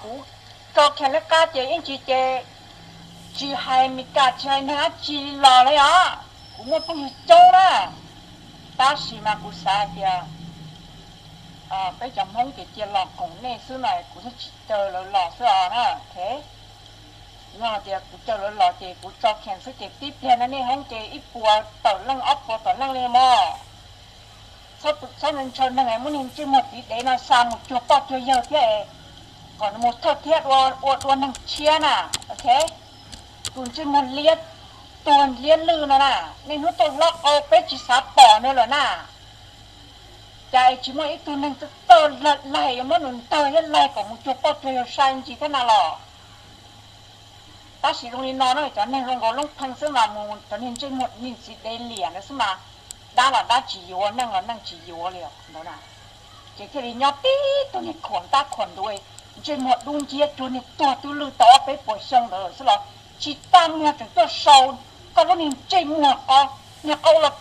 Kuv tso kiag lawv qab ces ib ntsis ces tsis hais Mes Kas tsis hais neeg dab tsi los li os. Kuv muaj phooj ywg coob na, tab sis mas kuv xav hais tias peb cov Hmoob ces cia los koom nej xwb no kuv thiaj tsis caw lawv los xwb os na. Yog tias kuv caw lawv los ces kuv tso kiag xwb ces tib pliag no nej Hmoob ces ib puas tawm leej ob puas tawm leej li mog. Txhob ntshaw neeg muab niag ntsej muag txiv dev no xa mus cuag poj cuag yawg thiab, kom nws mus thawj thiab ua dua neeg tshiab na. Tus ntsej muag liab tuag liab lwj no na, niaj hnub tuaj hlob qau peb tsis xav pom nws lawm na. Cas es tsis muaj ib tug neeg txawj laig yuav muab nws ntawg thiab laig kom mus cuag poj cuag yawg sai ntsis thiab na los? Tab sis zoo li no na cov neeg zoo nkaus loob pheej xwb mas mus cov niag ntsej muag niag txiv dev liam ntawd xwb mas, dab los dab tsis yuav, neeg los neeg tsis yuav li ntawd na. Ces thiaj li nyob tib tug niag khuam ntab khuam ntuv, ntsej muag dub nciab cuag niag tuag twb lwj tau ob peb puas xyoo ntawd xwb los tsis tag muag tseem tuaj sau koj lub niag ntsej muag qo, niag qau los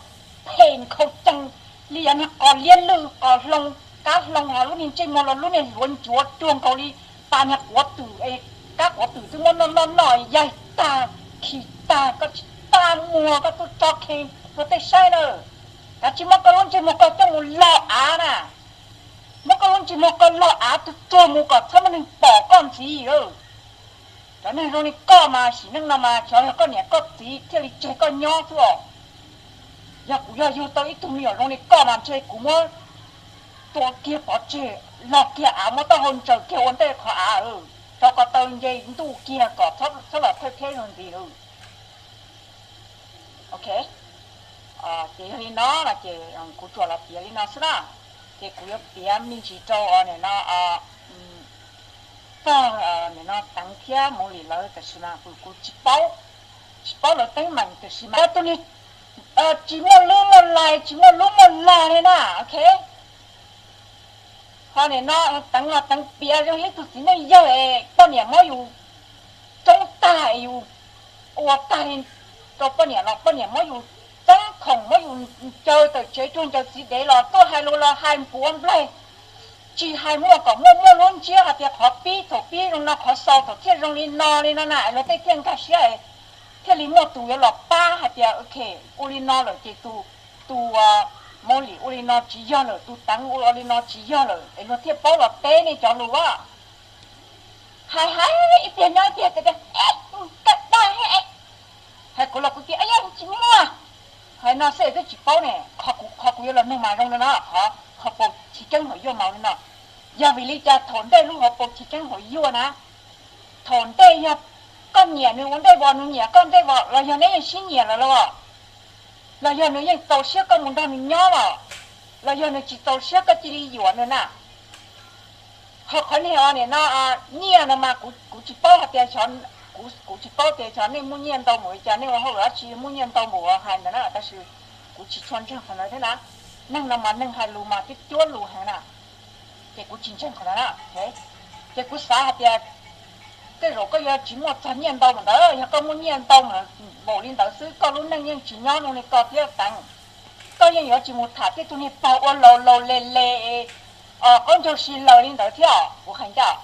phem nkhaus cees li yog niag qos liab lwj qos hlo, kab hlo ho lub niag ntsej muag los lub niag hluav ncuav cuag nkaus li pas niag quav twm, kab quav twm twb muab noj noj noj yaig tag khi tag, koj tsis tag muag koj tuaj tso khee rau tej saib na. Kav tsij muab koj lub ntsej muag koj coj mus log av na, muab koj lub ntsej muag koj log av tuag tsuag mus kom txhob muaj neeg pom koj ntxiv. Cov neeg zoo li koj mas sim neej no mas xyov yog koj niam koj txiv thiaj li tseg koj nyob xwb os. Yog kuv yog yug tau ib tug me nyuam zoo li koj mas ntshe kuv muab tua kiag pov tseg, log kiag av muab taub hau ntsaws kiag ua ntej qhov av, rau ko taw nce ntuj kiag kom txhob los thawj thiab zoo ntxiv. Ok, ces yog li no no ces kuv tsuas los piav li no xwb na. Ces kuv yuav piav me ntsis rau nim no txog nim no Teev thiab Mus Lim lawv, tab sis mas kuv tsis paub, tsis paub lawv teeb meem, tab sis mas tus niag tsis muaj lub muaj lai tsis muaj lub muaj lag li na. Ok, ho nim no Teev no Teev piav zoo ib tug txiv neej yawg es poj niam muab yus tsoob tag es yus ua tag li rau poj niam los poj niam muab yus txeeb khoom muab yus ncaws tawm tsev cuag ncaws txiv dev los tuaj hais lus los hais npuav nplaig, tsis hais muaj kom muaj muaj lub ntsiab hais tias qhov pib thaum pib zoo no qhov xaus thaum thiaj zoo li no li no na es luag tej thiaj nkag siab, thiaj li muaj tus yuav los pab hais tias ok, ua li no lawm ces tus, tus Mus Lim ua li no tsis yog lawm, tus Teev ua li no tsis yog lawm es luag thiaj paub los teb nej cov lus. Hais hais ib pliag nyob ib pliag tias kaj dag, hais kuv los kuv tias yog tsis muaj, hais no xwb twb tsis paub ne. Qhov kuv yuav los nug mas zoo li no, qhov hauv paus chiv keeb hauv yuaj mas li no. Yog vim li cas thaum ntej lub hauv paus chiv keeb hauv yuaj na, thaum ntej yog koj nyiam nws ua ntej vos, nws nyiam koj ntej vos los yog neb yeej sib nyiam lawm los, los yog nws yeej txaus siab koj mus nrog nws nyob los, los yog nws tsis txaus siab koj cia li yuam nws na. Ho qhov niag nim no nyiaj no mas kuv tsis paub hais tias, kuv tsis paub tias xyov nej muaj nyiaj ntau npaum li cas, nej ua hauj lwm dab tsi muaj nyiaj ntau npaum hais ntawd na, tab sis kuv tsis tshua ntseeg qhov ntawd thiab na. Neeg no mas neeg hais lus mas twb cuab lus heev na, ces kuv tsis ntseeg qhov ntawd na. Ces kuv xav hais tias tej zaum koj yuav tsis muaj txog nyiaj ntau npaum ntawd, yog koj muaj nyiaj ntau npaum li ntawd xwb koj lub neej yeej tsis nyob zoo li koj thiab Teev. Koj yeej yuav tsis mus tham tej tug niag pog ua laus laus le le, qaub ncaug si laws li ntawd thiab, kuv hais ncaj.